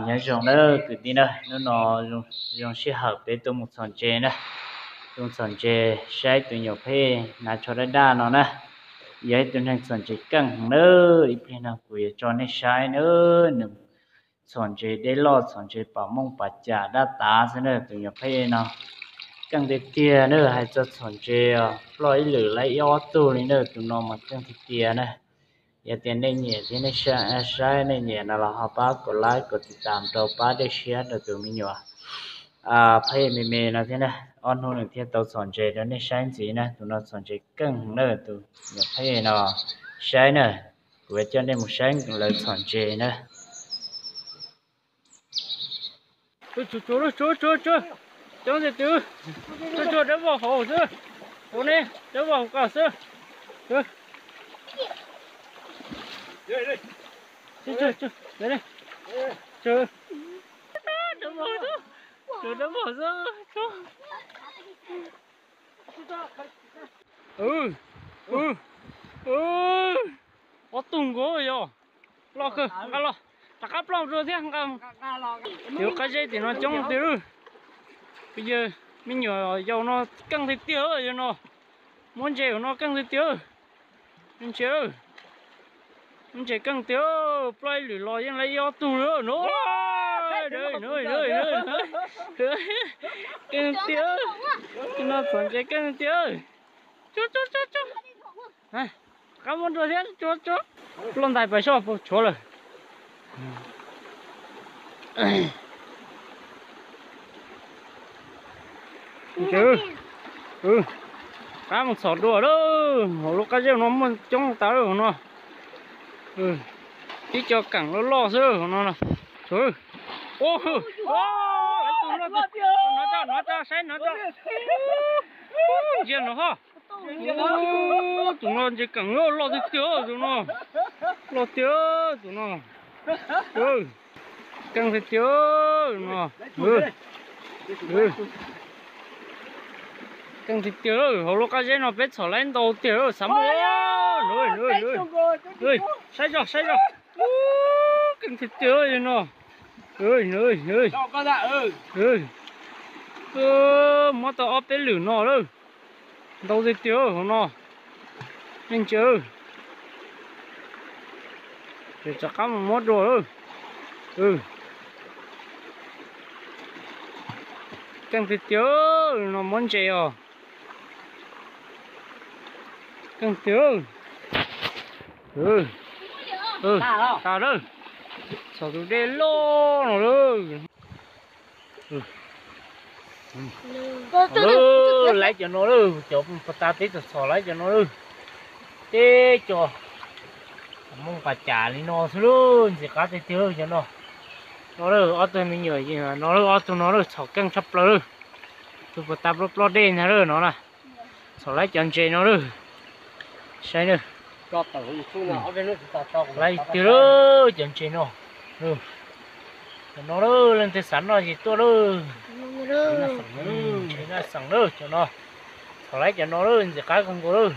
Nyob zoo na kwv tij na, hnub no zoo sij hawm peb tuaj mus txhom ntses na, tuaj mus txhom ntses saib tus nyuam phej hnav tsho daj daj no na. Yog ib tug neeg txhom ntses keej heev na, ib pliag no kuv yuav tso nej saib na, nws txhom ntses dej loj, txhom ntses pam mooj pam cas daj tav xwb na, tus nyuam phej no. Keej tiag tiag na, hais txog txhom ntses os, ploj ib lwm lawm ib ob tug li na, tus no mas keej tiag tiag na. Yog tias nej nyiam thiab nej saib nej nyiam no los ho pab kom like kom tiv tam rau pab dej siab rau tus me nyuam phej me me no thiab na. Ob hnub nws thiaj tau txhom ntses rau nej saib ntxiv na, tus no txhom ntses keej na, tus nyuam phej no. Saib na, kuv coj nej mus saib lawv txhom ntses na. Coob tiag tiag, dawb vog hauv xwb, hauv ne dawb vog hauv ko xwb. Ob tug nkaus yog. Loj kawg, nqa los, rov qab ploj dua thiab nqa. Yuav qab zeb tim no coob tiag lawm. Peb yawg me nyuam yaus no keej tiag tiag yawg no. Muab ntses no keej tiag tiag. Ntses, ntses keej tiag, ploj ib lwm los yeej lawm ib ob tug no. Keej tiag, no txhom ntses keej tiag. Qab muab dua thiab, ploj ntais pais soj puas tshuav lawm. Qab mus txhom dua lawm, hauv lub qab zeb no muaj coob tas lawm hauv no. Tib co keem loj loj xwb hauv no. Ub, no, no saib no, ntsia no ho. Tus no ntses keem loj tiag tiag tus no. Loj tiag tus no. Keej tiag tiag no. Keej tiag tiag, hauv lub qab zeb no peb txhom laib ntau tiag xav muaj. Saib zog saib zog. Keej tiag tiag no. Muab tau ob peb lwm no lawm. Ntau tiag tiag hauv no. Neeg ntsia, rov qab mus muab dua lawm. Keej tiag tiag no muab ntses os. Keej tiag. Tas lawm. Txhom tus dej loj no lawm. Lawm, laib cov no lawm, cov puag ta teb txhom laib cov no lawm. Teb co mooj pas cas li no xwb lawm, ntxim qab tiag tiag lawm cov no. No lawm ob tug me nyuam no lawm, ob tug no lawm txhom keej tshaj plaws lawm. Tus puag ta ploj ploj dej ntag lawm no na. Txhom laib cov ntses no lawm. Saib na. Laib tiag lawm cov ntses no. Cov no lawm, leej twg xav noj ces tuaj lawm. Ntses noj xeem lawm cov no. Txhom laib cov no lawm, ntxim qab kawg nkaus lawm.